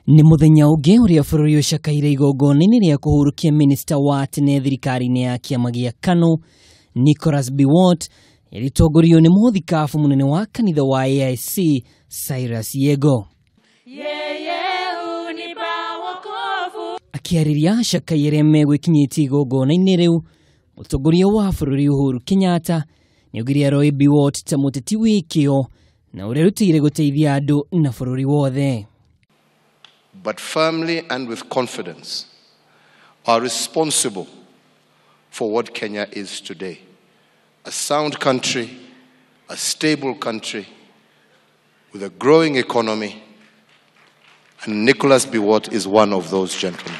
Nĩ mũthenya ũngĩ ũrĩa bũrũri ũcakaire igongona-inĩ rĩa kũhurũkia minista wa tene thirikari-inĩ ya kĩama gĩa KANU Nicholas Biwott, ĩrĩtongorio nĩ mũthikabu mũnene wa kanitha wa AIC Cyrus Yego. Akĩarĩria acakai arĩa megwĩkinyĩtie igongona-inĩ rĩu, mũtongoria wa bũrũri Uhuru Kenyatta nĩaugire aroĩ Biwott ta mũteti wĩ kĩo na ũrĩa arutĩire gũteithia andũ na bũrũri wothe. But firmly and with confidence are responsible for what Kenya is today. A sound country, a stable country, with a growing economy, and Nicholas Biwott is one of those gentlemen.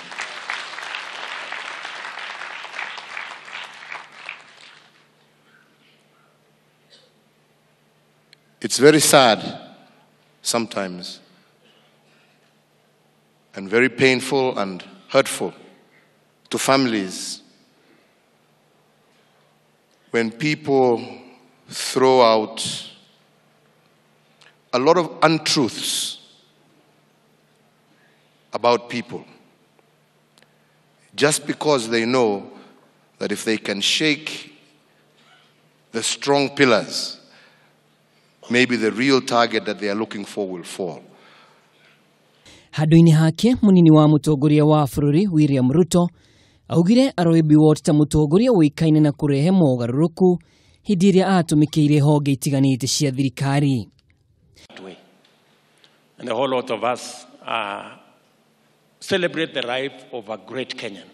It's very sad sometimes, and very painful and hurtful to families when people throw out a lot of untruths about people just because they know that if they can shake the strong pillars, maybe the real target that they are looking for will fall. Handũ-inĩ hake munini wa mũtongoria wa bũrũri William Ruto augire aroĩ Biwott ta mũtongoria ũĩkaine na kũrehe mogarũrũku hĩndĩ ĩrĩa atũmĩkĩire honge itiganĩte cia thirikari. And the whole lot of us celebrate the life of a great Kenyan,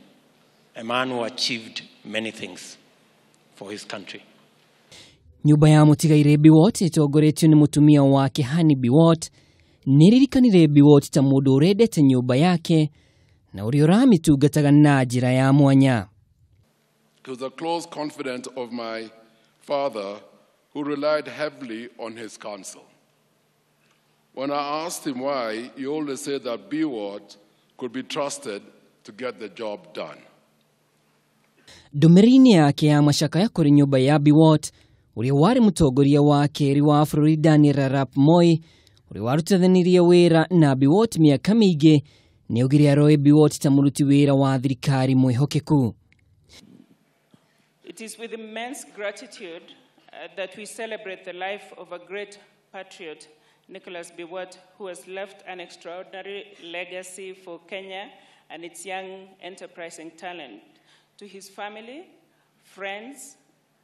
a man who achieved many things for his country. Nyũmba ya mũtigaire Biwott ĩtongoretio nĩ mũtumia wake Hanny Biwott nĩririkanire Biwott ta mũndũ ũrendete nyũmba yake na ũrĩa ũramĩtungataga na njĩra ya mwanya. He was a close confidant of my father who relied heavily on his counsel. When I asked him why, he always said that Biwott could be trusted to get the job done. Ndũmĩrĩri-inĩ yake ya macakaya kũrĩ nyũmba ya Biwott, ũrĩa warĩ mũtongoria wa kerĩ wa bũrũri Daniel Arap Moi, ũrĩa warutithanirie wĩra na Biwott mĩaka mĩingĩ, nĩaugire aroĩ Biwott ta mũruti wĩra wa thirikari mwĩhokeku. It is with immense gratitude that we celebrate the life of a great patriot, Nicholas Biwott, who has left an extraordinary legacy for Kenya and its young enterprising talent. To his family, friends,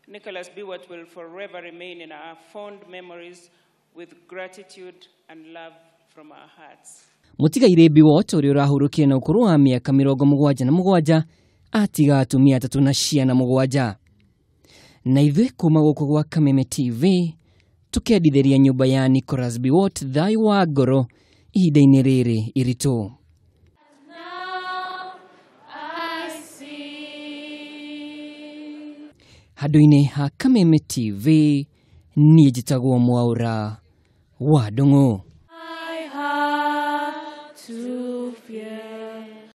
Nicholas Biwott will forever remain in our fond memories with gratitude and love from our hearts. Mũtigaire Biwott ũrĩa ũrahurũkire na ũkũrũ wa mĩaka 77 atiga atumia atatũ na ciana 7. Na ithuĩ kuma gũkũ gwa Kameme TV tũkendithĩria nyũmba ya Nicholas Biwott thayũ wa ngoro ihinda-inĩ rĩrĩ iritũ. Handũ-inĩ ha Kameme TV niĩ njĩtagwo Mwaũra wa Ndung'u.